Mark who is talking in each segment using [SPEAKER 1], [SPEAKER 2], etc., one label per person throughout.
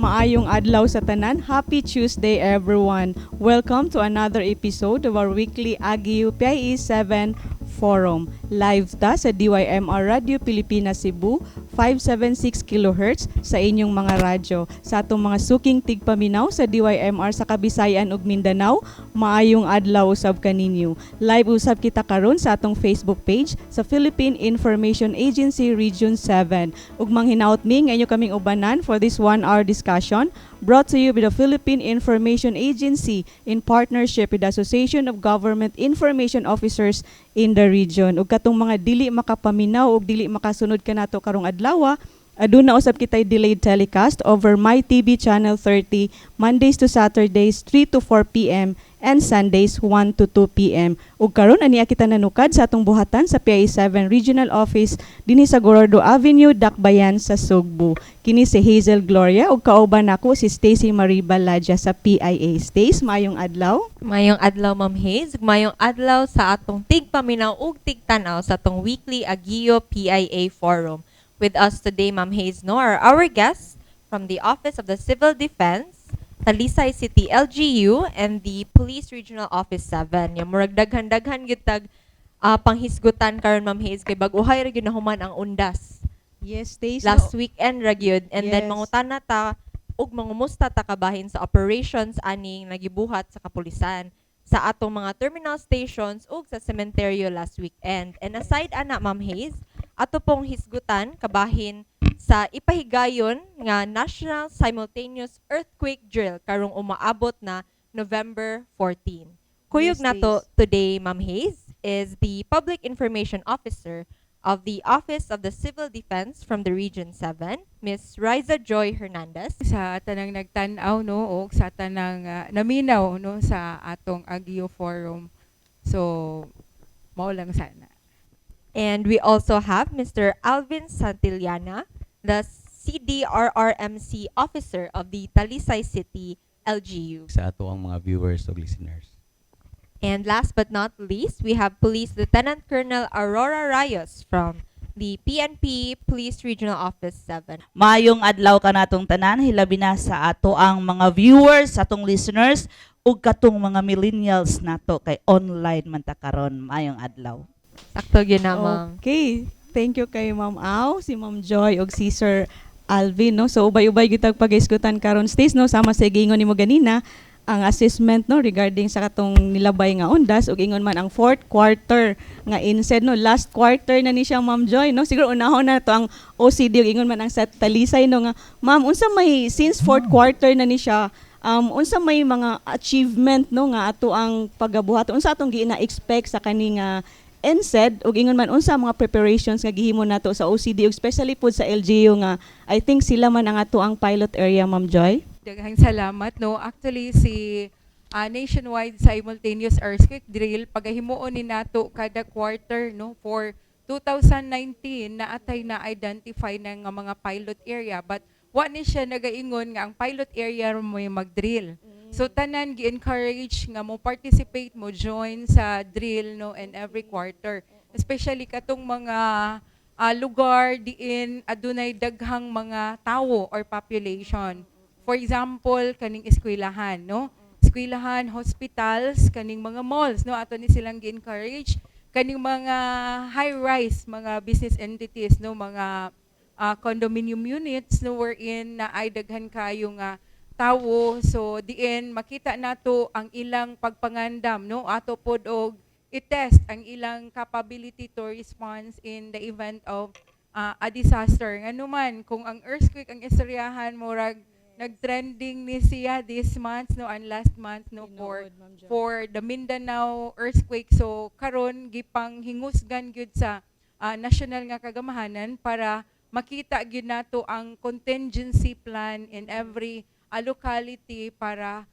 [SPEAKER 1] Maayong adlaw sa tanan. Happy Tuesday, everyone. Welcome to another episode of our weekly Aguio PIA 7 Forum. Live ta sa DYMR Radio Pilipinas Cebu, 576 kHz sa inyong mga radyo. Sa atong mga suking tigpaminaw sa DYMR sa Kabisayan ug Mindanao, maayong adlaw usab kaninyo. Live usab kita karon sa atong Facebook page sa Philippine Information Agency Region 7. Ug manghinaot mi nga inyo kaming ubanan for this 1-hour discussion brought to you by the Philippine Information Agency in partnership with the Association of Government Information Officers in the region. Ug katong mga dili makapaminaw ug dili makasunod kanato karong adlaw, aduna usab kitay delayed telecast over My TV Channel 30, Mondays to Saturdays 3 to 4 p.m. and Sundays 1 to 2 p.m. Ug karon ania kita nanukad sa atong buhatan sa PIA 7 Regional Office dinhi sa Gorordo Avenue, Dakbayan sa Sugbo. Kini si Hazel Gloria ug kauban nako si Stacy Marie Baladia sa PIA. Stace, maayong adlaw.
[SPEAKER 2] Mayong adlaw, Ma'am Haze. Mayong adlaw sa atong tigpaminaw ug tigtanaw sa atong weekly Aguio PIA Forum. With us today, Ma'am Haze, no, are our guests from the Office of the Civil Defense, Talisay City LGU, and the Police Regional Office 7. Ya murag daghan-daghan gyud tag panghisgutan karon, Ma'am Haze, kay bag-ohay ra gyud nahuman ang undas.
[SPEAKER 1] Yes, Stace.
[SPEAKER 2] Last weekend ra gyud, and then mangutana ta ug mangumusta ta kabahin sa operations aning nagibuhat sa kapulisan sa atong mga terminal stations ug sa sementeryo last weekend. And aside ana, Ma'am Haze, ato pong hisgutan kabahin sa ipahigayon nga National Simultaneous Earthquake Drill karong umaabot na November 14. Kuyog nato
[SPEAKER 1] Stace.
[SPEAKER 2] Today, Ma'am Haze, is the Public Information Officer of the Office of the Civil Defense from the Region 7, Miss Riza Joy Hernandez.
[SPEAKER 3] Sa tanang nagtan-aw, no, o sa tanang naminaw, no, sa atong Aguio Forum. So mao lang sana.
[SPEAKER 2] And we also have Mr. Alvin Santillana, the CDRRMC Officer of the Talisay City LGU.
[SPEAKER 4] Sa ato ang mga viewers ug listeners.
[SPEAKER 2] And last but not least, we have Police Lieutenant Colonel Aurora Rayos from the PNP Police Regional Office 7.
[SPEAKER 5] Maayong adlaw kanatong tanan, hilabi na sa ato ang mga viewers, atong listeners ug katong mga millennials nato kay online man ta karon. Maayong adlaw.
[SPEAKER 2] Sakto gyud na, ma'am.
[SPEAKER 1] Okay. Thank you kay Ma'am Au, si Ma'am Joy ug si Sir Alvin, no. So ubay-ubay kitag pag-iskutan karon, Stace, no, sama sa giingon nimo ganina ang assessment, no, regarding sa katong nilabay nga undas ug ingon man ang fourth quarter nga NSED, no, last quarter na ni siya, Ma'am Joy, no. Siguro unahon na to ang OCD ug ingon man ang sa Talisay, no, nga ma'am, unsa may, since fourth quarter na ni siya, unsa may mga achievement, no, nga ato ang pagabuhat, unsa atong gi-na-expect sa kani nga NSED ug ingon man unsa ang mga preparations nga gihimo nato sa OCD ug especially pud sa LGU nga I think sila man ang ato ang pilot area, Ma'am Joy?
[SPEAKER 3] Daghang salamat, no. Actually, si nationwide simultaneous earthquake drill pagahimuon ni nato kada quarter, no. For 2019 na atay na identify na nga mga pilot area, but wa ni siya nagaingon nga ang pilot area mo yung mag-drill. So tanan gi-encourage nga mo participate, mo join sa drill, no, in every quarter. Especially katong mga lugar diin adunay daghang mga tawo or population. For example, kaning eskwelahan, no? Eskwelahan, hospitals, kaning mga malls, no? Ato ni silang gi-encourage kaning mga high-rise, mga business entities, no, mga condominium units, no, wherein na ay daghan kayo nga tawo. So diin makita nato ang ilang pagpangandam, no, ato pod og i-test ang ilang capability to response in the event of a disaster. Ngano man kung ang earthquake ang istoryahan, murag nag-trending ni siya this month, no, and last month, no, for the Mindanao earthquake. So karon gipang hingusgan gyud sa national nga kagamahanan para makita gyud nato ang contingency plan in every locality para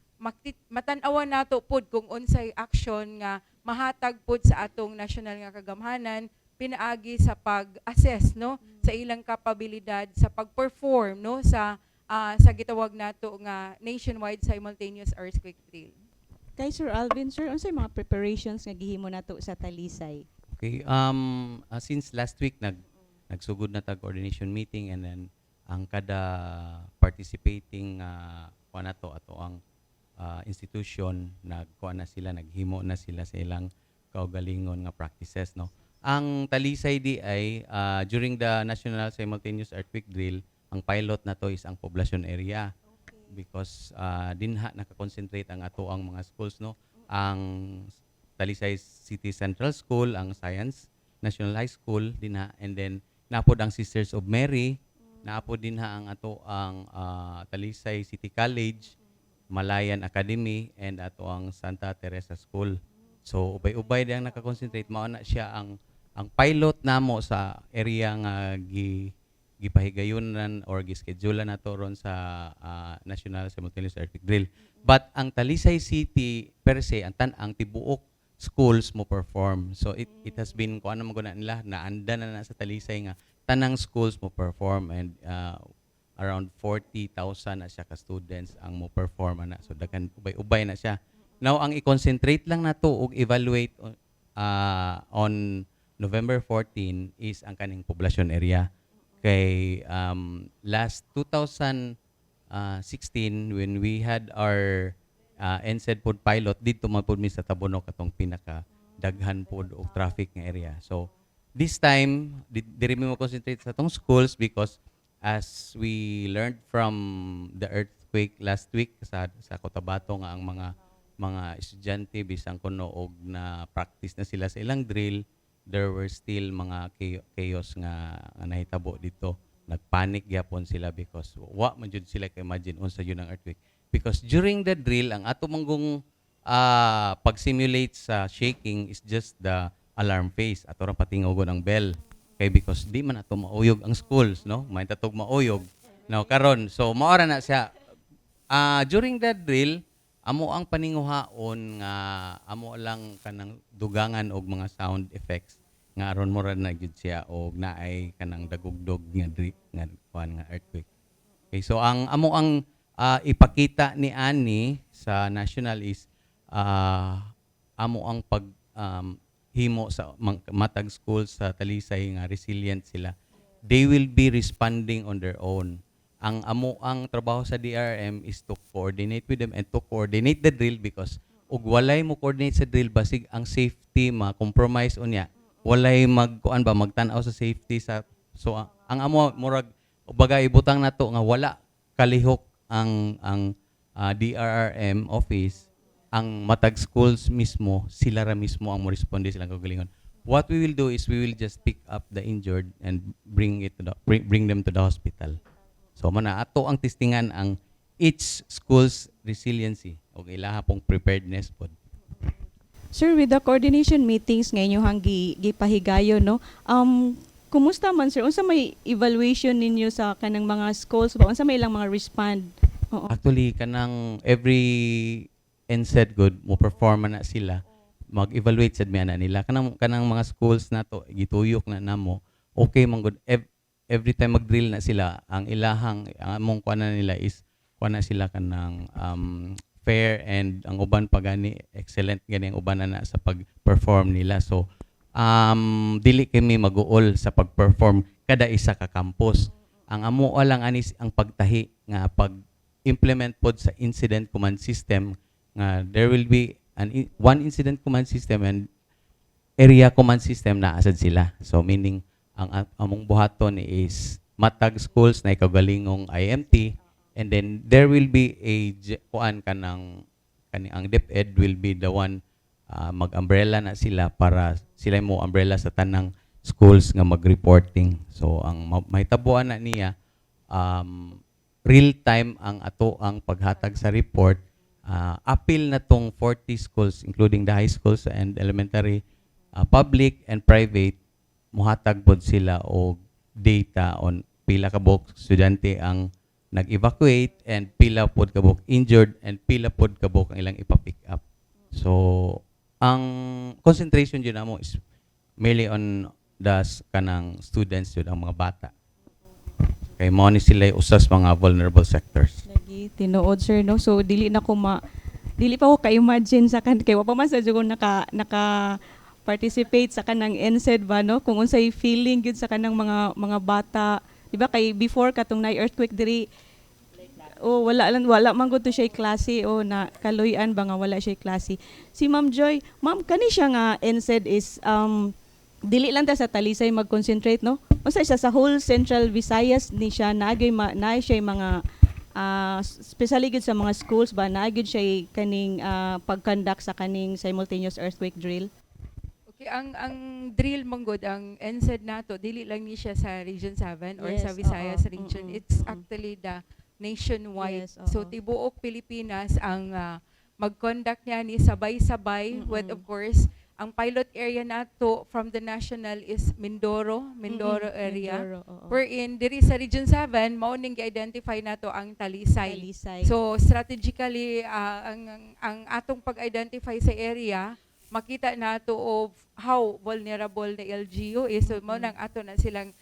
[SPEAKER 3] matan-awan nato pod kung unsay action nga mahatag pod sa atong national nga kagamhanan pinaagi sa pag-assess, no, sa ilang kapabilidad sa pag-perform, no, sa gitawag nato nga nationwide simultaneous earthquake drill.
[SPEAKER 1] Kay Sir Alvin, sir, unsay mga preparations nga gihimo nato sa Talisay?
[SPEAKER 4] Okay, since last week nagsugod na tag coordination meeting and then Ang kada participating kuan nato, ato ang institution, nagkuan na sila, naghimo na sila sa ilang kaugalingon nga practices, no? Ang Talisay di ay during the National Simultaneous Earthquake Drill, ang pilot na to is ang poblasyon area because dinha naka-concentrate ang ato ang mga schools, no? Ang Talisay City Central School, ang Science National High School dinha, and then napod ang Sisters of Mary, naapod dinha ang ato ang Talisay City College, Malayan Academy, and ato ang Santa Teresa School. So ubay-ubay diyang naka-concentrate. Mao na siya ang pilot namo sa area nga gipahigayunan or gischedulean nato ron sa National Simultaneous Earthquake Drill. But ang Talisay City per se, ang tan-ang tibuok schools mo perform. So it has been kung ano man guna nila, naanda na na sa Talisay nga tanang schools mo perform and around 40,000 na siya ka students ang mo perform ana. So daghan, ubay-ubay na siya. Now ang i-concentrate lang nato og evaluate on November 14 is ang kaning poblasyon area. Kay last 2016, when we had our NSED pod pilot didto man pod mi sa Tabunok, atong pinaka daghan pod og traffic nga area. So this time diri mi mo concentrate sa atong schools because as we learned from the earthquake last week sa Cotabato nga ang mga estudyante, bisan kuno og na practice na sila sa ilang drill, there were still mga chaos nga nahitabo dito. Nagpanic gyapon sila because wa man jud sila ka-imagine unsa yun ang earthquake, because during the drill, ang ato manggong pag-simulate sa shaking is just the alarm phase, ato ra patingogon ang bell kay because di man ato mauyog ang schools, no? May tatog mauyog no karon. So mao ra na siya. During that drill, amo ang paninguhaon nga amo lang kanang dugangan og mga sound effects nga aron mo ra na gyud siya og naay kanang dagugdog nga kuan nga earthquake. Okay, so ang amo ang ipakita ni ani sa national is amo ang pag himo sa matag school sa Talisay nga resilient sila. They will be responding on their own. Ang amo ang trabaho sa DRM is to coordinate with them and to coordinate the drill because ug walay mo coordinate sa drill, basig ang safety ma-compromise unya. Walay magkuan ba, magtan-aw sa safety sa. So ang amo murag baga ibutang nato nga wala kalihok ang DRRM office, ang matag schools mismo, sila ra mismo ang mo responde silang kaugalingon. What we will do is we will just pick up the injured and bring them to the hospital. So man na ato ang testingan ang each school's resiliency og ilaha pong preparedness pod.
[SPEAKER 1] Sir, with the coordination meetings nga inyong gipahigayon, no? Kumusta man, sir? Unsa may evaluation ninyo sa kanang mga schools ba? Unsa may ilang mga respond? Oo.
[SPEAKER 4] Actually, kanang every NSED good mo perform na sila, mag-evaluate sad mi ana nila. Kanang mga schools nato gituyok na namo. Okay man good. Every time mag-drill na sila, ang ilahang ang among kuan na nila is kuan na sila kanang fair and ang uban pa gani excellent gani ang uban na, na sa pag-perform nila. So dili kami mag-uol sa pag-perform kada isa ka campus. Ang amo lang anis ang pagtahi nga pag implement pod sa incident command system nga there will be one incident command system and area command system na asad sila. So meaning ang among buhaton is matag schools na ikagalingong IMT and then there will be a kuan kanang kani ang DepEd will be the one, mag-umbrella na sila para sila mo umbrella sa tanang schools nga mag-reporting. So ang mahitabuan na niya, real time ang ato ang paghatag sa report. Apil na tong 40 schools including the high schools and elementary, public and private, muhatag pod sila og data on pila ka buok estudyante ang nag-evacuate and pila pod ka buok injured and pila pod ka buok ang ilang ipa-pick up. So ang concentration jud namo is merely on the kanang students jud, ang mga bata. Kay mao ni sila usas mga vulnerable sectors.
[SPEAKER 1] Lagi tinuod, sir, no. So dili pa ko ka-imagine sa kan kay wa pa man sa jud ko naka participate sa kanang NSED ba, no, kung unsay feeling gyud sa kanang mga bata. Di ba kay before katong na earthquake diri, oh, wala lang, wala man gud to siya klase o na kaluy-an ba nga wala siya klase. Si Ma'am Joy, ma'am, kani siya nga NSED is dili lang ta sa Talisay mag-concentrate, no? Unsa siya sa whole Central Visayas ni siya naagay ma, naay siya mga especially gud sa mga schools ba, naa gyud siya kaning pag-conduct sa kaning simultaneous earthquake drill?
[SPEAKER 3] Okay, ang drill man gud, ang NSED nato, dili lang ni siya sa Region 7 or sa Visayas region. It's actually the nationwide. So tibuok Pilipinas ang mag-conduct niya ni sabay-sabay with, of course, ang pilot area nato from the national is Mindoro, Mindoro area.
[SPEAKER 1] Mindoro, oo.
[SPEAKER 3] Wherein diri sa Region 7 mao ning gi-identify nato ang Talisay.
[SPEAKER 1] Talisay.
[SPEAKER 3] So strategically, ang atong pag-identify sa area, makita nato of how vulnerable the LGU is. So mao nang ato na silang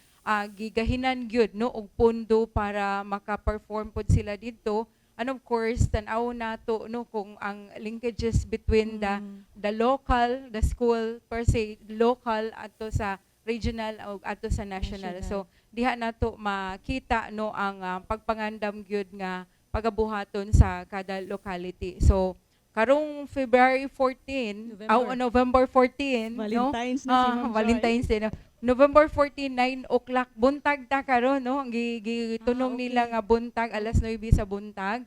[SPEAKER 3] gigahinan gyud, no, og pondo para maka-perform pod sila didto. And of course, tan-aw nato, no, kung ang linkages between the the local, the school per se, local ato sa regional o ato sa national.
[SPEAKER 1] National.
[SPEAKER 3] So diha nato makita, no, ang pagpangandam gyud nga pagabuhaton sa kada locality. So karong February 14,
[SPEAKER 1] November.
[SPEAKER 3] Aw, November 14, no?
[SPEAKER 1] Valentine's na si
[SPEAKER 3] Ah,
[SPEAKER 1] Ma'am Joy.
[SPEAKER 3] Valentine's Day, no? November 14, 9 o'clock, buntag ta karon, no? Ang gitunong nila nga buntag, alas 9 sa buntag.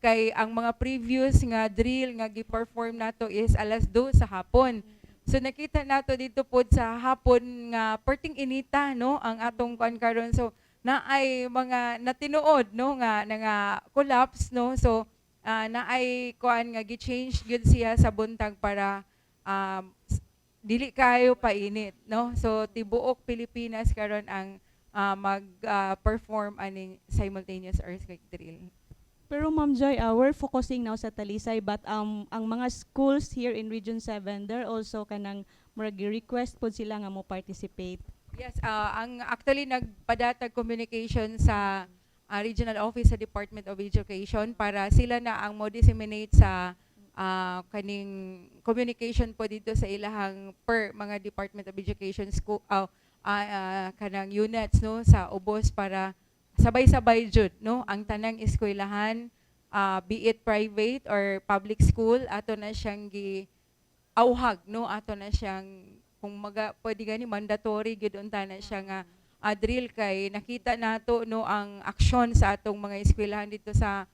[SPEAKER 3] Kay ang mga previous nga drill nga gi-perform nato is alas 2 sa hapon. So nakita nato dito pod sa hapon nga perting inita, no, ang atong kuan karon. So naay mga natinuod, no, nga nga collapse, no. So naay kuan nga gi-change gyud siya sa buntag para dili kayo painit, no. So tibuok Pilipinas karon ang mag perform aning simultaneous earthquake drill.
[SPEAKER 1] Pero Ma'am Joy, we're focusing now sa Talisay, but ang mga schools here in Region 7, they're also kanang murag request pod sila nga mo participate.
[SPEAKER 3] Yes, ang actually nagpadatag communication sa regional office sa Department of Education para sila na ang mo disseminate sa kaning communication po dito sa ilahang per mga Department of Education school, kanang units, no, sa ubos para sabay-sabay jud, no, ang tanang eskwelahan, be it private or public school, ato na siyang gi auhag, no, ato na siyang kung maga pwede gani mandatory gyud unta na siya nga drill kay nakita nato, no, ang aksyon sa atong mga eskwelahan dito sa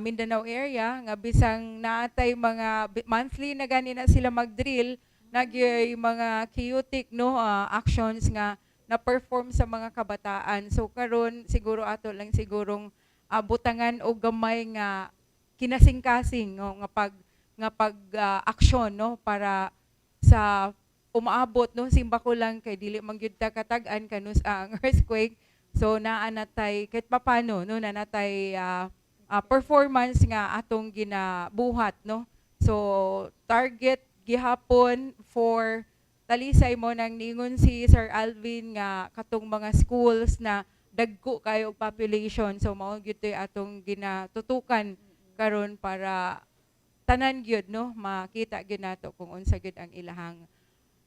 [SPEAKER 3] Mindanao area nga bisang naatay mga monthly na gani na sila mag-drill, nagyoy mga chaotic, no, actions nga na-perform sa mga kabataan. So karon siguro ato lang sigurong butangan og gamay nga kinasing-kasing, no, nga pag aksyon, no, para sa umaabot, no, simba ko lang kay dili man gyud ta katag-an kanus ang earthquake. So naa natay kahit papano, no, nanatay performance nga atong ginabuhat, no. So target gihapon for Talisay mo nang ningon si Sir Alvin nga katong mga schools na dagko kayo og population. So mao gyud to'y atong ginatutukan karon para tanan gyud, no, makita gyud nato kung unsa gyud ang ilahang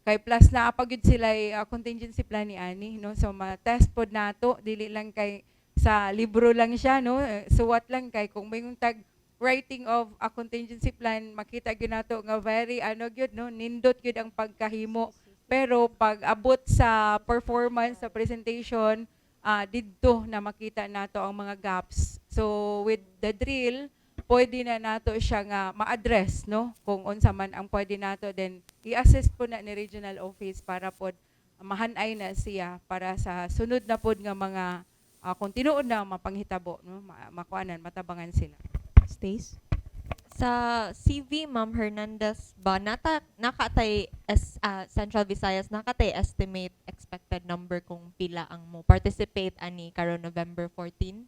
[SPEAKER 3] kay plus naa pa gyud sila contingency plan ni ani, no. So ma-test pod nato, dili lang kay sa libro lang siya, no. Eh, suwat lang kay kung may tag writing of a contingency plan, makita gyud nato nga very ano gyud, no, nindot gyud ang pagkahimo, pero pag abot sa performance, sa presentation, didto na makita nato ang mga gaps. So with the drill, pwede na nato siya nga ma-address, no, kung unsa man ang pwede nato. Then i-assist po na ni regional office para pod mahanay na siya para sa sunod na pod nga mga kung tinuod na mapanghitabo, no, makuanan, matabangan sila.
[SPEAKER 1] Stace?
[SPEAKER 2] Sa CV, Ma'am Hernandez ba, nata nakatay Central Visayas nakatay estimate expected number kung pila ang mo participate ani karon November 14?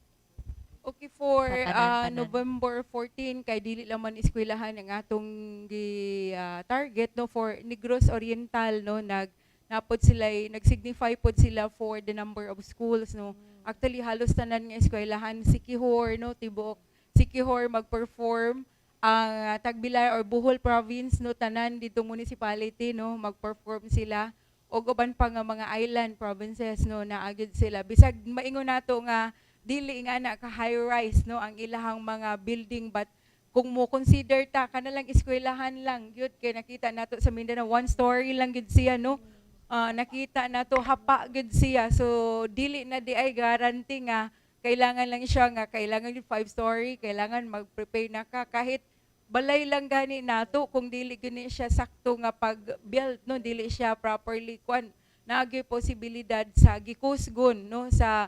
[SPEAKER 3] Okay, for
[SPEAKER 2] Sa tanan-tanan.
[SPEAKER 3] November 14, kay dili lang man eskwelahan ang atong gi target, no. For Negros Oriental, no, napod sila, nag-signify pod sila for the number of schools, no. Actually halos tanan nga eskwelahan, Siquijor, no, tibuok Siquijor mag-perform, ang Tagbilaran or Bohol province, no, tanan dito municipality, no, mag-perform sila. Ug uban pa nga mga island provinces, no, naa gyud sila. Bisag maingon nato nga dili nga na ka high rise, no, ang ilahang mga building, but kung mo consider ta kana lang eskwelahan lang gyud, kay nakita nato sa Mindanao, one story lang gyud siya, no. Nakita nato, hapa gyud siya. So dili na diay guarantee nga kailangan lang siya nga kailangan yung five story, kailangan mag-prepare na ka. Kahit balay lang gani nato, kung dili gani siya sakto nga pag-build, no, dili siya properly kuan, naa gyoy posibilidad sa gikusgon, no, sa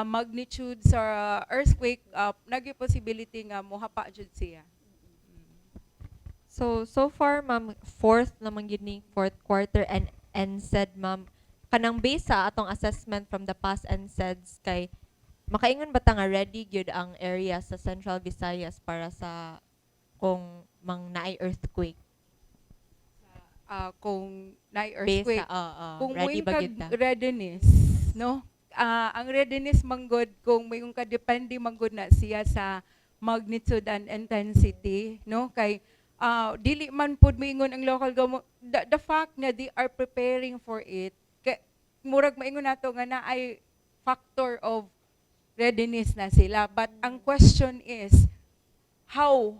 [SPEAKER 3] magnitude sa earthquake, naa gyoy possibility nga mohapa jud siya.
[SPEAKER 2] So, so far, ma'am, fourth naman gyud ning fourth quarter and NSED, ma'am. Kanang base sa atong assessment from the past NSEDs, kay makaingon ba ta nga ready gyud ang area sa Central Visayas para sa kung mang naay earthquake?
[SPEAKER 3] Kung naay
[SPEAKER 2] Base
[SPEAKER 3] earthquake,
[SPEAKER 2] sa, oo,
[SPEAKER 3] kung
[SPEAKER 2] ready
[SPEAKER 3] moingon
[SPEAKER 2] ba
[SPEAKER 3] kag
[SPEAKER 2] gyud ta?
[SPEAKER 3] Readiness, no, ang readiness manggod, kung moingon ka, depende manggod na siya sa magnitude and intensity, no, kay dili man pud moingon ang local government, the fact na they are preparing for it, kay murag maingon nato nga naay factor of readiness na sila. But ang question is how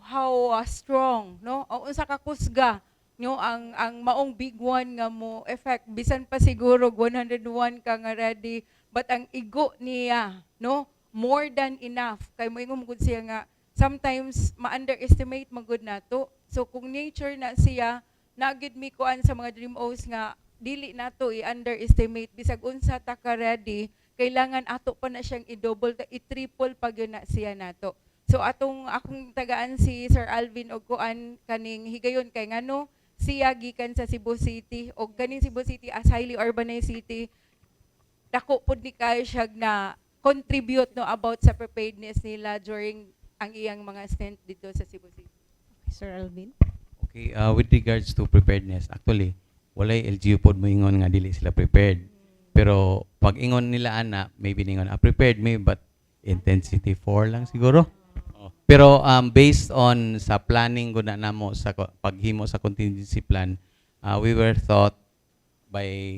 [SPEAKER 3] strong, no, o unsa ka kusga, no, ang maong big one nga mo effect. Bisan pa siguro 101 ka nga ready, but ang igo niya, no, more than enough, kay moingon mo gud siya nga sometimes ma-underestimate man gud nato. So kung nature na siya, naa gyud mi kuan sa mga DreamOs nga dili nato i-underestimate. Bisag unsa ta ka ready, kailangan ato pa na siyang i-double, i-triple pa gyud na siya nato. So atong akong tagaan si Sir Alvin og kuan kaning higayon, kay ngano siya gikan sa Cebu City, og kaning Cebu City as highly urbanized city, dako pud ni kayo siya na contribute, no, about sa preparedness nila during ang iyang mga stint dito sa Cebu City.
[SPEAKER 1] Sir Alvin?
[SPEAKER 4] Okay, with regards to preparedness, actually, walay LGU pod moingon nga dili sila prepared. Pero pag ingon nila ana, maybe ningon, prepared may, but intensity 4 lang siguro. Oh. Pero based on sa planning gud na namo sa paghimo sa contingency plan, we were thought by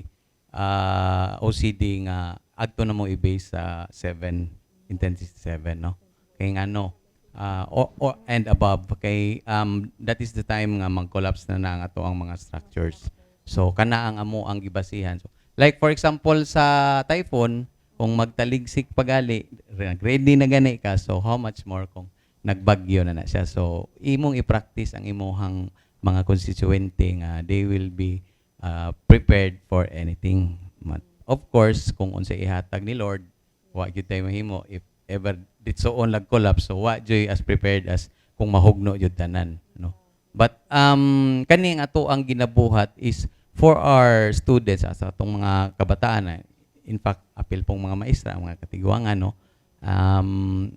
[SPEAKER 4] OCD nga adto na mo i-base sa 7, intensity 7, no, kay ngano o, and above, kay that is the time nga mag-collapse na na ang ato ang mga structures. So kana ang amo ang gibasihan. So like for example sa typhoon, kung magtaligsik pagali, ready na gani ka, so how much more kung nagbagyo na na siya? So imong i-practice ang imuhang mga constituente nga they will be prepared for anything. But of course, kung unsay ihatag ni Lord, wa gyud tayo mahimo. If ever ditsoon lag collapse, so wa jud as prepared as kung mahugno jud tanan, no. But kani nga ato ang ginabuhat is for our students, sa atong mga kabataan na, in fact, apil pong mga maestra, ang mga katiguangan, no,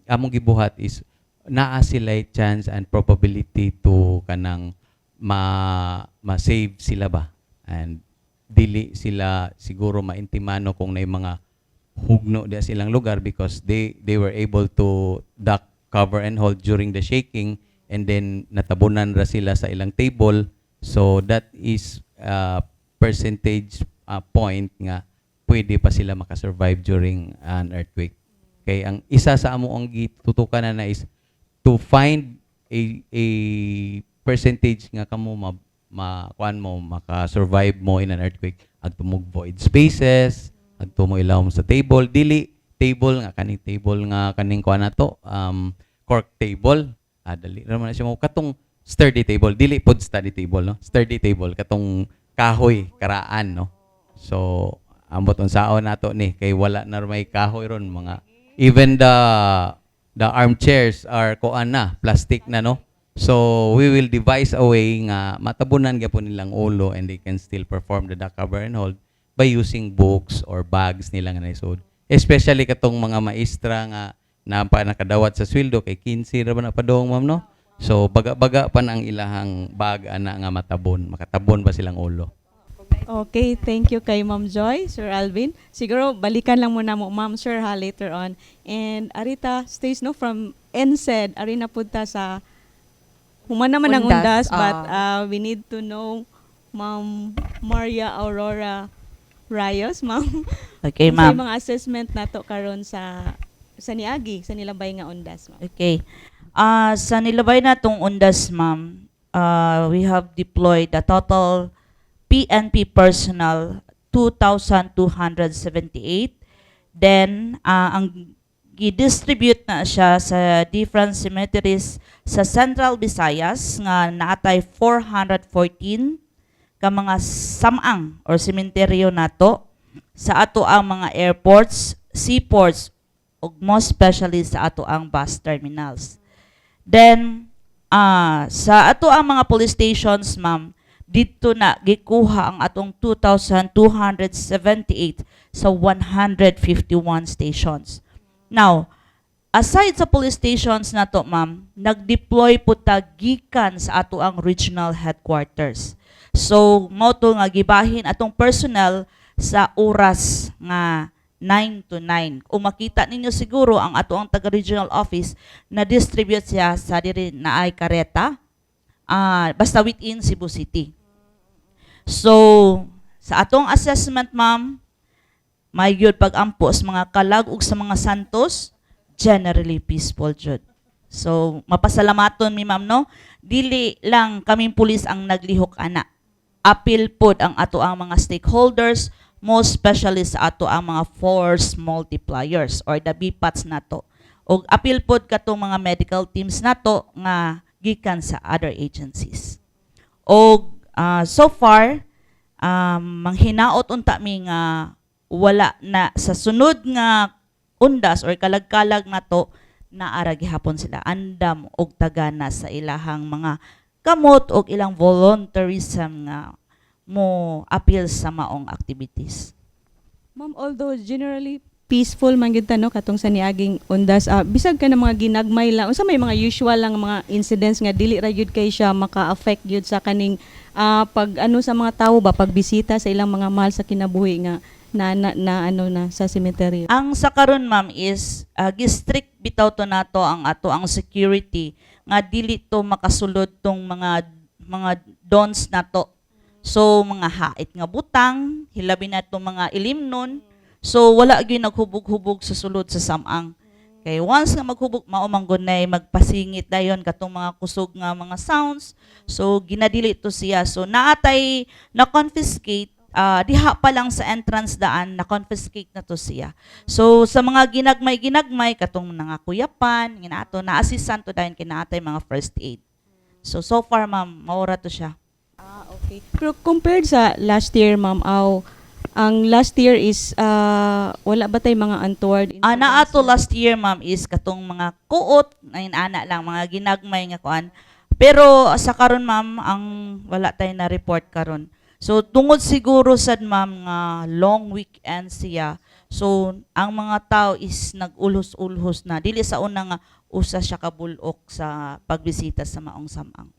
[SPEAKER 4] among gibuhat is naa sila chance and probability to kanang ma ma-save sila ba, and dili sila siguro maintimano kung naay mga hugno diya silang lugar because they were able to duck, cover and hold during the shaking, and then natabunan ra sila sa ilang table. So that is percentage point nga pwede pa sila makasurvive during an earthquake. Kay ang isa sa amo ang gitutukan na na is to find a percentage nga kamo ma, ma kuan mo, maka-survive mo in an earthquake, adto mo void spaces, adto mo ilawom sa table, dili table nga kaning table nga kaning kuan nato, cork table, dali ra man na siya mo, katong sturdy table, dili pod study table, no, sturdy table, katong kahoy karaan, no. So ambot unsaon nato ni kay wala na may kahoy ron. Mga even the armchairs are kuan na, plastic na, no. So we will devise a way nga matabunan gyapon nilang ulo and they can still perform the duck, cover and hold by using books or bags nila nga naisod, especially katong mga maestra nga na pa nakadawat sa sweldo, kay 15 ra ba na padong, ma'am, no. So baga-baga pa na ang ilahang bag ana nga matabon, makatabon pa silang ulo.
[SPEAKER 1] Okay, thank you kay Ma'am Joy, Sir Alvin. Siguro balikan lang muna mo, Ma'am, Sir, ha, later on. And Arita stays, no, from NSED, ari na punta sa human naman ang
[SPEAKER 2] Undas,
[SPEAKER 1] Undas, but
[SPEAKER 2] ah.
[SPEAKER 1] we need to know Ma'am Maria Aurora. Rayos, ma'am.
[SPEAKER 5] Okay,
[SPEAKER 1] Unsay
[SPEAKER 5] ma'am.
[SPEAKER 1] mga assessment nato karon sa niagi, sa nilabay nga undas, ma'am?
[SPEAKER 5] Okay. Sa nilabay na tong undas, ma'am, we have deployed a total PNP personnel 2,278. Then, ang gi-distribute na siya sa different cemeteries sa Central Visayas nga naatay 414 ka mga samang or sementeryo nato sa ato ang mga airports, seaports, ug most especially sa ato ang bus terminals. Then sa ato ang mga police stations, ma'am, didto na gikuha ang atong 2,278 sa 151 stations. Now, aside sa police stations nato, ma'am, nag-deploy po ta gikan sa ato ang regional headquarters. So, mao to nga gibahin atong personnel sa oras nga 9 to 9. Kung makita ninyo siguro ang ato ang taga-regional office na distribute siya sa diri na ay kareta, basta within Cebu City. So, sa atong assessment, ma'am, may gyud pag-ampo sa mga kalag ug sa mga santos, generally peaceful jud. So, mapasalamaton mi, ma'am, no. Dili lang kaming pulis ang naglihok ana. Apil pod ang ato ang mga stakeholders, most especially sa ato ang mga force multipliers or the BPATs nato. Og apil pod katong mga medical teams nato nga gikan sa other agencies. Og so far manghinaot unta mi nga wala na sa sunod nga undas or kalag-kalag nato, naara gihapon sila andam og tagana sa ilahang mga kamot og ilang volunteerism nga mo appeal sa maong activities.
[SPEAKER 1] Ma'am, although generally peaceful man gyud ta, no, katong sa niaging undas, bisag ka na mga ginagmay lang, unsa may mga usual lang mga incidents nga dili ra gyud kay siya maka-affect gyud sa kaning pag ano sa mga tawo ba, pagbisita sa ilang mga mahal sa kinabuhi nga na ano na sa cemetery?
[SPEAKER 5] Ang sa karon, ma'am, is gi-strict bitaw to nato ang ato ang security nga dili to makasulod tong mga dons nato. So mga hait nga butang, hilabi na tong mga ilimnon. So wala gyud naghubog-hubog sa sulod sa samang. Kay once nga maghubog, mao man gud nay magpasingit dayon katong mga kusog nga mga sounds. So ginadili to siya. So naatay na confiscate diha pa lang sa entrance daan na confiscate na to siya. So sa mga ginagmay-ginagmay katong nangakuyapan, ginato na-assistan to dayon kinaatay mga first aid. So so far, ma'am, maura to siya.
[SPEAKER 1] Ah, okay. Pero compared sa last year, ma'am, aw, ang last year is wala ba tay mga untoward
[SPEAKER 5] Ana
[SPEAKER 1] incidents?
[SPEAKER 5] Ato last year, ma'am, is katong mga kuot na ana lang mga ginagmay nga kuan. Pero sa karon, ma'am, ang wala tay na report karon. So tungod siguro sad, ma'am, nga long weekend siya. So ang mga tao is nag-ulhos-ulhos na, dili sa una nga usa siya ka bulok sa pagbisita sa maong samang.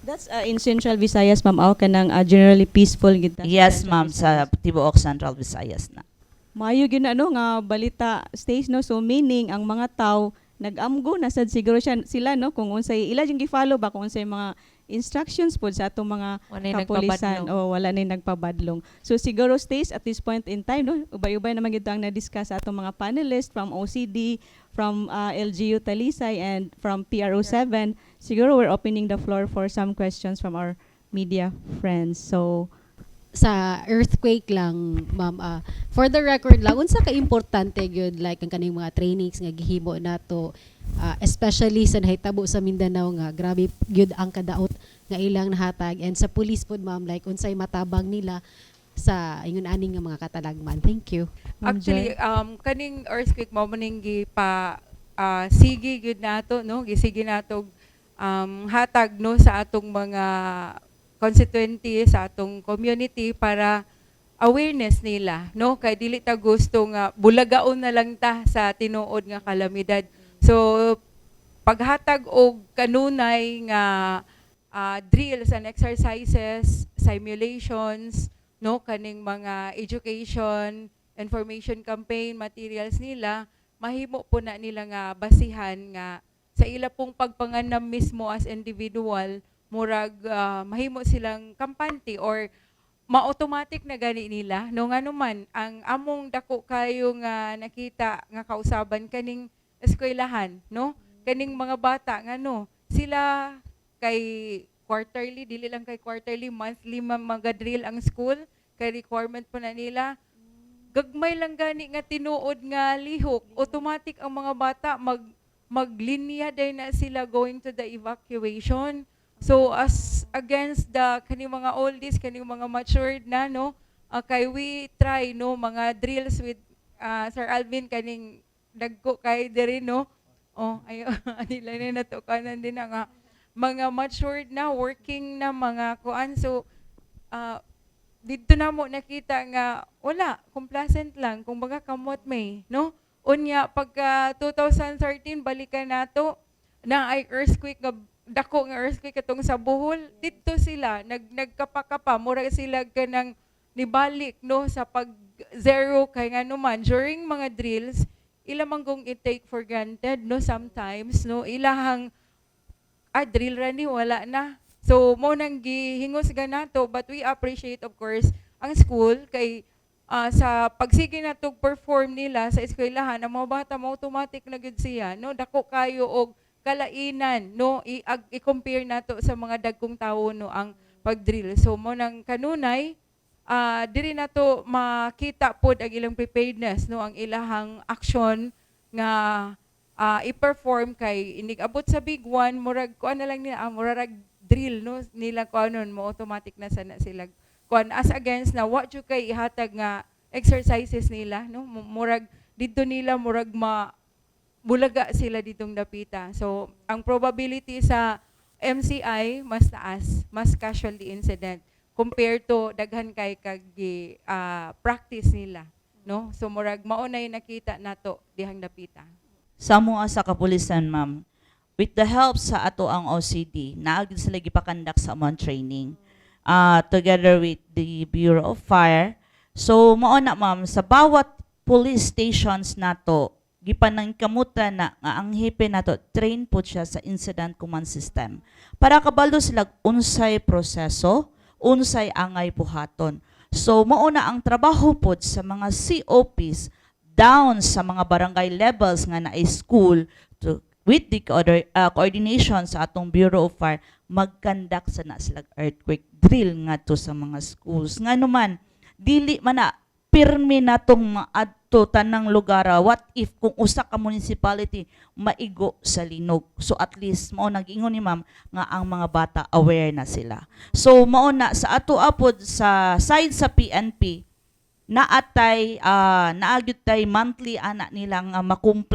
[SPEAKER 1] That's in Central Visayas, ma'am, aw, kanang generally peaceful gid ta sa
[SPEAKER 5] Yes,
[SPEAKER 1] Central
[SPEAKER 5] ma'am, sa
[SPEAKER 1] Visayas.
[SPEAKER 5] tibuok Central Visayas na.
[SPEAKER 1] Maayo gyud na, no, nga balita stays, no. So meaning ang mga tao nag-amgo na sad siguro siya, sila, no, kung unsay ila yung gi-follow ba, kung unsay mga instructions pod sa atong mga
[SPEAKER 2] Wala
[SPEAKER 1] kapulisan
[SPEAKER 2] nagpabadlong.
[SPEAKER 1] O wala na nagpabadlong. So siguro stays at this point in time, no, ubay-ubay naman gid ang na-discuss sa atong mga panelists from OCD, from LGU Talisay and from PRO7. Siguro we're opening the floor for some questions from our media friends. So
[SPEAKER 6] Sa earthquake lang, ma'am, for the record lang, unsa ka importante gyud like ang kaning mga trainings nga gihimo nato, especially sa nahitabo sa Mindanao nga grabe gyud ang kadaot nga ilang nahatag, and sa police pod, ma'am, like unsay matabang nila sa ingon ani nga mga katalagman? Thank you.
[SPEAKER 1] Ma'am
[SPEAKER 3] Actually,
[SPEAKER 1] Joy?
[SPEAKER 3] Kaning earthquake mao maning gipa sige gyud nato, no, gisige nato hatag, no, sa atong mga constituency, sa atong community para awareness nila, no, kay dili ta gusto nga bulagaon na lang ta sa tinuod nga kalamidad. So paghatag og kanunay nga drills and exercises, simulations, no, kaning mga education, information campaign materials nila, mahimo po na nila nga basihan nga sa ila pong pagpanganam mismo as individual, murag mahimo silang kampante or Ma-automatic na gani nila, no? Ngano man ang among dako kayo nga nakita nga kausaban kaning eskwelahan, no, kaning mga bata, ngano sila kay quarterly, dili lang kay quarterly, monthly man mga drill ang school kay requirement po na nila. Gagmay lang gani nga tinuod nga lihok, automatic ang mga bata maglinya day na sila going to the evacuation. So as against the kani mga oldies, kani mga matured na, no, kay we try, no, mga drills with Sir Alvin, kaning dagko kay diri, no. Oh, ayo nila na natukanan din na nga mga matured na, working na mga kuan. So didto na mo nakita nga wala, complacent lang kumbaga, come what may, no? Unya pagka 2013, balikan nato na ay earthquake nga dako nga earthquake katong sa Bohol, didto sila nagkapakapa, mura sila kanang nibalik, no, sa pag zero, kay ngano man during mga drills ila man gong i-take for granted, no, sometimes, no, ilahang drill ra ni, wala na. So mo nang gihingos ganato, but we appreciate, of course, ang school kay sa pagsige nato perform nila sa eskwelahan, ang mga bata mo automatic na gyud siya, no? Dako kayo og kalainan, no, i-compare nato sa mga dagkong tawo, no, ang pag-drill. So mo nang kanunay diri nato makita pod ang ilang preparedness, no, ang ilahang action nga i-perform kay inig abot sa big one, murag kuan na lang nila, murag drill, no, nila kuanon mo, automatic na sana sila kuan, as against na wa jud kay ihatag nga exercises nila, no. Murag didto nila murag ma bulaga sila ditong dapita. So ang probability sa MCI mas taas, mas casualty incident compared to daghan kay kag gi, practice nila, no? So murag mao na yung nakita nato dihang dapita.
[SPEAKER 5] Sa mua sa kapulisan, ma'am, with the help sa ato ang OCD, naa gyud sila gipa-conduct sa among training together with the Bureau of Fire. So mao na, ma'am, sa bawat police stations nato, gipanangkamutan na nga ang hepe nato train po siya sa incident command system para kabalo sila unsay proseso, unsay angay buhaton. So mao na ang trabaho pod sa mga COPs down sa mga barangay levels nga naay school to with the coordination sa atong Bureau of Fire, mag-conduct sa na sila earthquake drill ngadto sa mga schools. Ngano man dili man na pirmi natong maadto tanang lugar. What if kung usa ka municipality maigo sa linog? So at least mao nag-ingon ni ma'am nga ang mga bata aware na sila. So mao na sa ato apod sa side sa PNP, naatay naa gyud tay monthly ana nila nga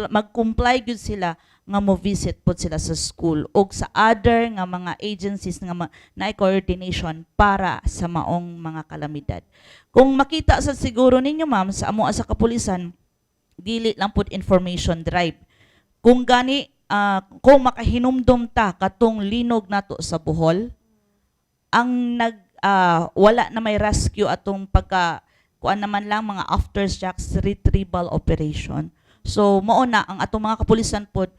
[SPEAKER 5] mag-comply gyud sila nga mo visit pod sila sa school og sa other nga mga agencies nga naay coordination para sa maong mga kalamidad. Kung makita sa siguro ninyo, ma'am, sa amo sa kapulisan, dili lang pud information drive. Kung gani kung makahinumdum ta katong linog nato sa Bohol, ang nag wala na may rescue atong pagka kuan naman lang mga aftershocks retrieval operation. So mao na ang atong mga kapulisan pod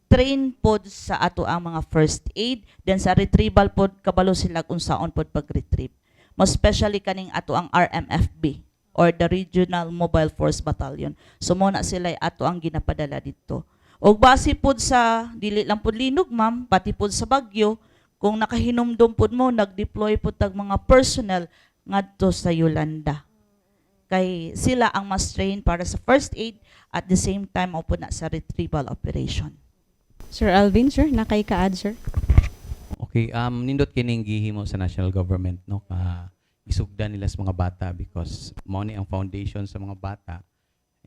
[SPEAKER 5] train pod sa ato ang mga first aid, then sa retrieval pod kabalo sila unsaon pod pag-retrieve. Most especially kaning ato ang RMFB or the Regional Mobile Force Battalion. So mo na sila ato ang ginapadala dito. Og base pod sa dili lang pod linog, ma'am, pati pod sa bagyo, kung nakahinumdum pod mo, nag-deploy pod tag mga personnel ngadto sa Yolanda. Kay sila ang mas train para sa first aid, at the same time mao pod na sa retrieval operation.
[SPEAKER 1] Sir Alvin, sir, nakay ka-add, sir?
[SPEAKER 4] Okay, nindot kining gihimo sa national government, no, ka isugdan nila sa mga bata because mao ni ang foundation sa mga bata.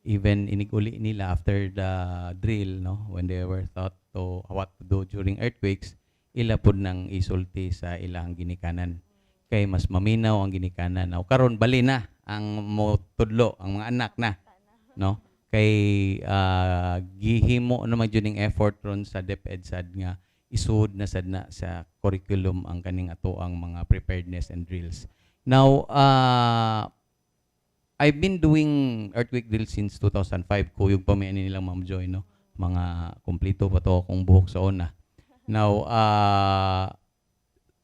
[SPEAKER 4] Even inig-uli nila after the drill, no, when they were taught to what to do during earthquakes, ila pud nang isulti sa ilang ginikanan kay mas maminaw ang ginikanan. Now karon bali na ang motudlo ang mga anak na, no, kay gihimo naman jud ning effort ron sa DepEd sad nga isuod na sad na sa curriculum ang kaning ato ang mga preparedness and drills. Now, I've been doing earthquake drills since 2005. Kuyog pa may ani nilang Ma'am Joy, no? Mga kumpleto pa to akong buhok sa una. Now,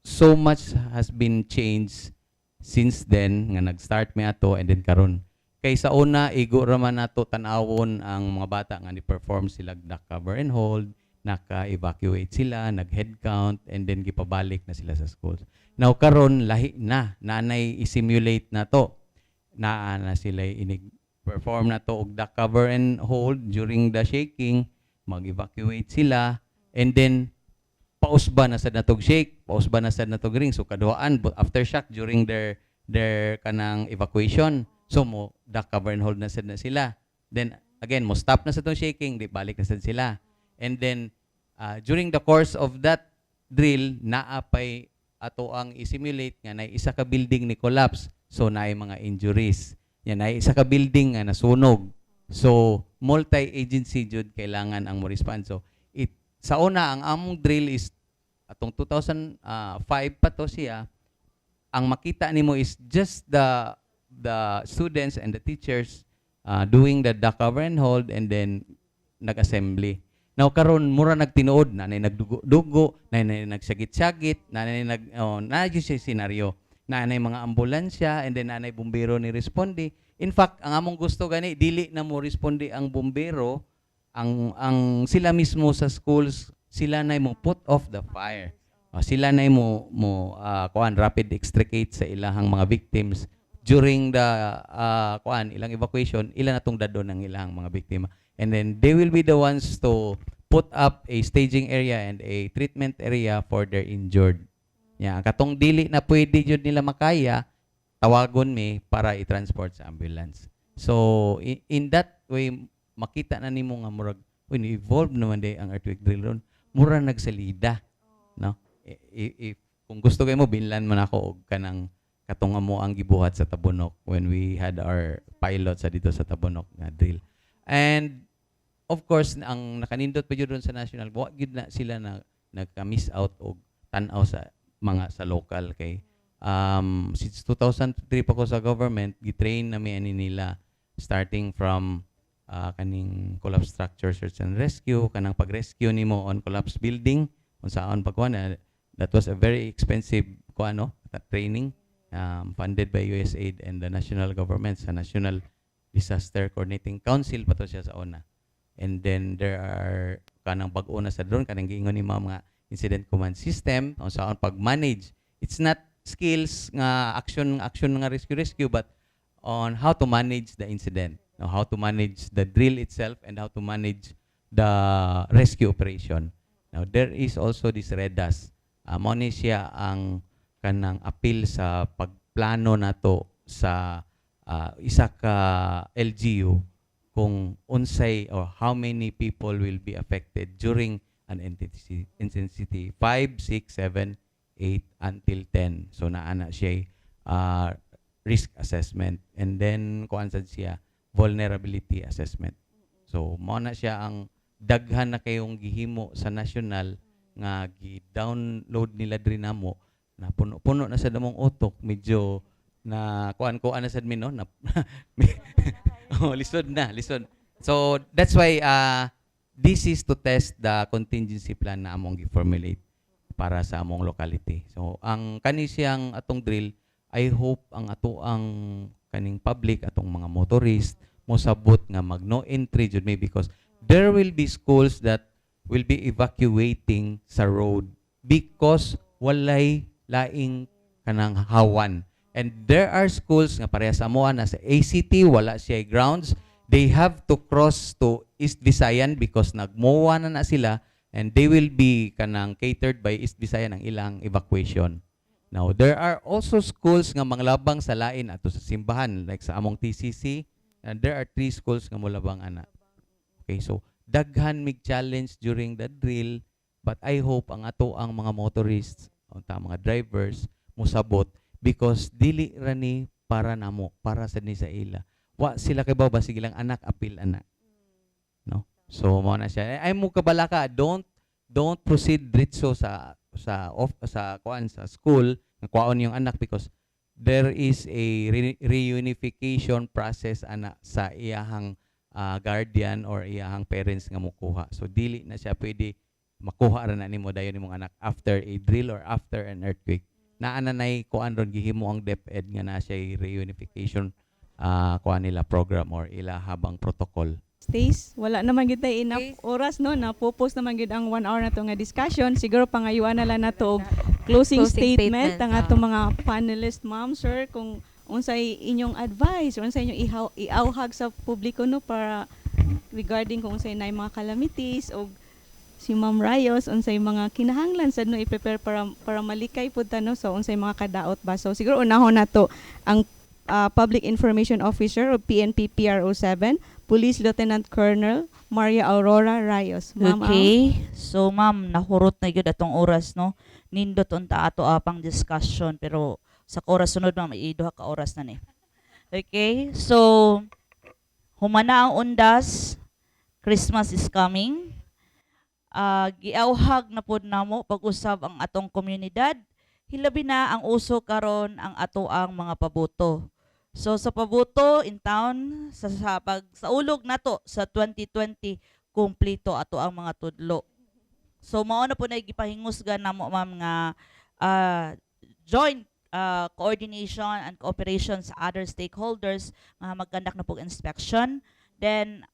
[SPEAKER 4] so much has been changed. Since then nga nag-start mi ato and then karon kay sa una igo ra man nato tan-awon ang mga bata nga ni perform sila duck, cover and hold, naka-evacuate sila, nag-head count and then gipabalik na sila sa schools. Now karon lahi na, nanay i-simulate na to. Naa na sila inig perform na to og duck, cover and hold during the shaking, mag-evacuate sila and then pausba na sad natog shake, pausba na sad natog ring. So kaduhaan but aftershock during their kanang evacuation. So mo duck, cover and hold na sad na sila. Then again mo stop na sa tong shaking, di balik na sad sila. And then during the course of that drill, naa pay ato ang i-simulate nga nay isa ka building ni collapse. So naay mga injuries. Yan ay isa ka building nga nasunog. So multi-agency jud kailangan ang mo respond. So it sa una ang among drill is atong 2005 pa to siya, ang makita nimo is just the students and the teachers doing the duck, cover and hold and then nag-assembly. Now karon mura nagtinuod na nay nagdugo-dugo, na nay nagsagit-sagit, na nay nag oh, na gyud siya senaryo. Na nay mga ambulansya and then na nay bumbero ni responde. In fact, ang among gusto gani dili na mo responde ang bumbero, ang sila mismo sa schools sila na mo put off the fire. Oh, sila na mo kuan rapid extricate sa ilahang mga victims during the kuan ilang evacuation, ila na tong dadon ang ilang mga biktima. And then they will be the ones to put up a staging area and a treatment area for their injured. Ya, katong dili na pwede jud nila makaya, tawagon mi para i-transport sa ambulance. So in that way makita na nimo nga murag uy, ni-evolve naman day ang earthquake drill ron. Mura nagsalida, no? If kung gusto kay mo binlan man ako og kanang katong amo ang gibuhat sa Tabunok when we had our pilot sa dito sa Tabunok nga drill. And of course ang nakanindot pa jud ron sa national, wa gyud na sila na nagka-miss out og tan-aw sa mga sa local kay since 2003 pa ko sa government, gi-train na mi ani nila starting from kaning collapse structure search and rescue, kanang pag-rescue nimo on collapse building, unsaon pagkuan that was a very expensive kuan no training funded by USAID and the national government sa National Disaster Coordinating Council pa to siya sa una. And then there are kanang bag-o na sa drone, kanang giingon ni ma'am nga incident command system unsaon pag-manage. It's not skills nga action action nga rescue rescue but on how to manage the incident, no, how to manage the drill itself and how to manage the rescue operation. Now there is also this REDAS. Mao ni siya ang kanang apil sa pagplano nato sa isa ka LGU kung unsay or how many people will be affected during an intensity 5, 6, 7, 8 until 10. So naa na siya risk assessment and then kuan sad siya vulnerability assessment. So mao na siya ang daghan na kayong gihimo sa national nga gi-download nila diri namo na puno-puno na sa among utok, medyo na kuan-kuan na sad mi no na oh, lisod na lisod. So that's why this is to test the contingency plan na among gi-formulate para sa among locality. So ang kani siyang atong drill, I hope ang ato ang kaning public, atong mga motorist mosabot nga mag no entry jud mi because there will be schools that will be evacuating sa road because walay laing kanang hawan. And there are schools nga pareha sa amoa na sa ACT, wala siya grounds. They have to cross to East Visayan because nagmowa na na sila and they will be kanang catered by East Visayan ang ilang evacuation. Now, there are also schools nga manglabang sa lain ato sa simbahan like sa among TCC, and there are three schools nga molabang ana. Okay, so daghan mig challenge during the drill, but I hope ang ato ang mga motorists o ta mga drivers mosabot because dili ra ni para namo, para sad ni sa ila. Wa sila kay ba sige lang anak apil ana. No? So mao na siya. Ay mo kabalaka, don't proceed diretso sa off sa kuan sa school nga kuwaon yung anak because there is a reunification process ana sa iyahang guardian or iyahang parents nga mukuha. So dili na siya pwede makuha ra na nimo dayon nimong anak after a drill or after an earthquake. Naa na nay kuan ron, gihimo ang DepEd nga naa siya reunification kuan nila program or ila habang protocol.
[SPEAKER 1] Stace, wala naman gyud tay enough oras, no? Napupos naman gyud ang 1 hour na to nga discussion. Siguro pangayuan na lang nato og closing,
[SPEAKER 2] closing
[SPEAKER 1] statement
[SPEAKER 2] statements,
[SPEAKER 1] ang atong mga panelist, ma'am, sir, kung unsay inyong advice or unsay inyong iawhag sa publiko, no, para regarding kung unsay naay mga calamities, og si Ma'am Rayos, unsay mga kinahanglan sad, no, i-prepare para malikay pud ta, no, so unsay mga kadaot ba. So siguro unahon nato ang Public Information Officer o PNP PRO 7, Police Lieutenant Colonel Maria Aurora Rayos. Ma'am Au.
[SPEAKER 5] Okay. So ma'am, nahurot na gyud atong oras, no. Nindot unta ato apang discussion, pero sa oras sunod, ma'am, iduha ka oras na ni. Okay? So humana ang undas, Christmas is coming. Giawhag na pod namo pag-usab ang atong komunidad. Hilabi na ang uso karon ang ato ang mga paboto. So sa paboto in town sa pag saulog nato sa 2020, kumpleto ato ang mga tudlo. So mao na po na gipahingusgan namo, ma'am, nga joint coordination and cooperation sa other stakeholders nga mag-conduct na pog inspection. Then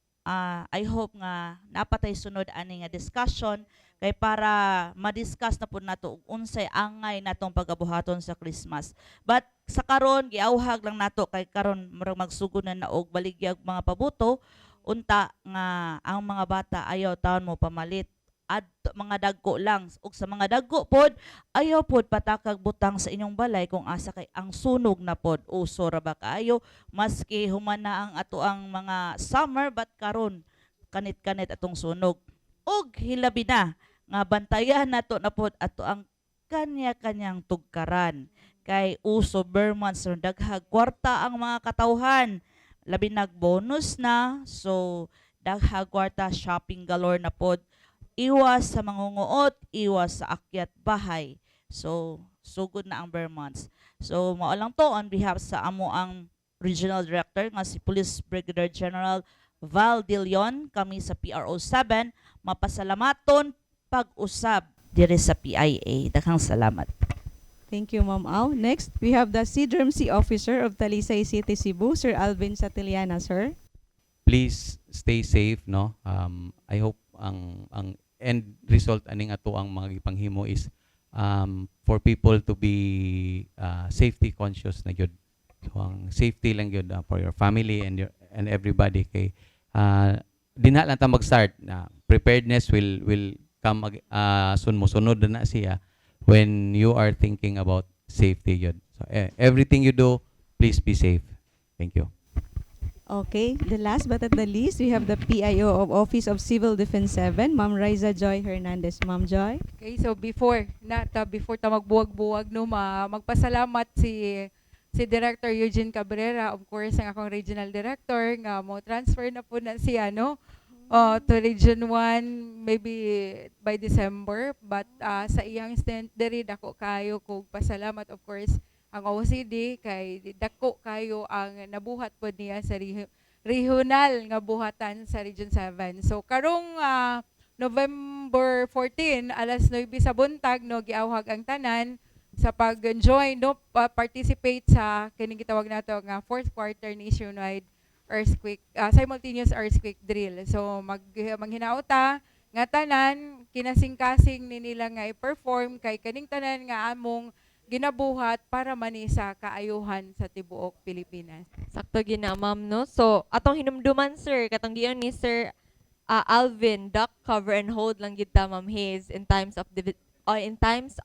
[SPEAKER 5] I hope nga napatay sunod ani nga discussion kay para ma-discuss na pud nato ug unsay angay natong pagabuhaton sa Christmas. But sa karon, giawhag lang nato kay karon murag magsugod na na og baligyag mga pabuto, unta nga ang mga bata ayaw taon mo pamalit ad mga dagko lang, ug sa mga dagko pod, ayaw pod patakag butang sa inyong balay kung asa kay ang sunog na pod uso ra ba kaayo, maski human na ang ato ang mga summer, but karon kanit-kanit atong sunog. Ug hilabi na nga bantayan nato na pod ato ang kanya-kanyang tugkaran kay uso ber months ron, daghag kwarta ang mga katawhan, labi nag bonus na, so daghag kwarta, shopping galore na pod. Iwas sa mangunguot, iwas sa akyat bahay. So sugod na ang ber months. So mao lang to on behalf sa amo ang regional director nga si Police Brigadier General Val De Leon. Kami sa PRO 7 mapasalamaton pag-usab diri sa PIA. Daghang salamat.
[SPEAKER 1] Thank you, Ma'am Au. Next, we have the CDRMC Officer of Talisay City, Cebu, Sir Alvin Satiliana, sir.
[SPEAKER 4] Please stay safe, no? I hope ang end result aning ato ang mga gipanghimo is for people to be safety conscious na gyud. So ang safety lang gyud for your family and everybody kay dinha lang ta mag-start na preparedness will come soon, mosunod na na siya when you are thinking about safety gyud. So everything you do, please be safe. Thank you.
[SPEAKER 1] Okay, the last but not the least, we have the PIO of Office of Civil Defense 7, Ma'am Riza Joy Hernandez. Ma'am Joy.
[SPEAKER 3] Okay, so before ta magbuwag-buwag, no, magpasalamat si Director Eugene Cabrera, of course, ang akong regional director nga mo transfer na po na siya, no, to Region 1 maybe by December, but sa iyang stint diri, dako kayo kog pasalamat. Of course, ang OCD kay dako kayo ang nabuhat pod niya sa regional nga buhatan sa Region 7. So karong November 14, alas 9 sa buntag, no, giawhag ang tanan sa pag-join, no, participate sa kining gitawag nato nga fourth quarter nationwide earthquake simultaneous earthquake drill. So maghinauta nga tanan kinasingkasing ni nila nga i-perform kay kaning tanan nga among ginabuhat para man ni sa kaayuhan sa tibuok Pilipinas.
[SPEAKER 2] Sakto gina, ma'am, no? So, atong hinumduman, sir, katong giyon ni Sir Alvin, duck, cover, and hold lang gid ta, Ma'am Hayes, in times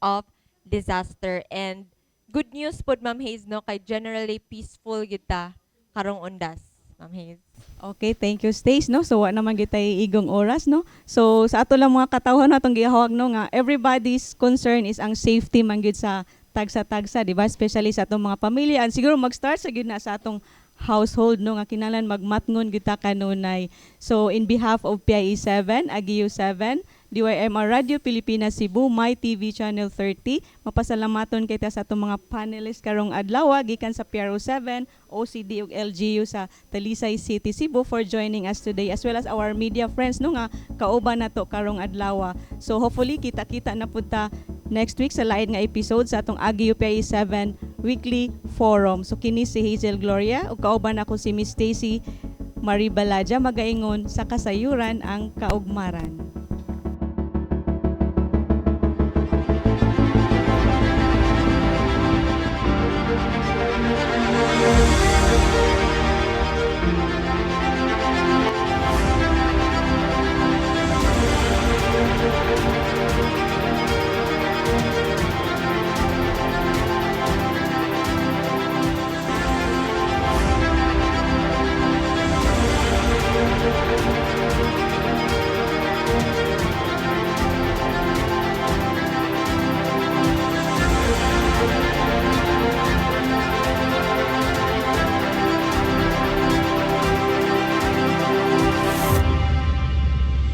[SPEAKER 2] of disaster. And good news pod, Ma'am Hayes, no? Kay generally peaceful gid ta karong undas, Ma'am Hayes.
[SPEAKER 1] Okay, thank you, Stace, no? So, wa naman gitay igong oras, no? So, sa ato lang mga katawhan, atong gihawag, no, nga everybody's concern is ang safety man gyud sa tagsa-tagsa, di ba? Especially sa atong mga pamilya. And siguro mag-start sa gyud na sa atong household, no, nga kinahanglan magmatngon gyud ta kanunay. So, in behalf of PIE 7, AGIU 7, DYMR Radio Pilipinas Cebu, My TV Channel 30, mapasalamaton kita sa atong mga panelists karong adlaw gikan sa PRO 7, OCD ug LGU sa Talisay City, Cebu for joining us today, as well as our media friends, no, nga kauban nato karong adlaw. So hopefully kita-kita na pud ta next week sa lain nga episode sa atong Agi UPI 7 Weekly Forum. So kini si Hazel Gloria ug kauban ako si Miss Stacy Marie Balaja, magaingon sa kasayuran ang kaugmaran.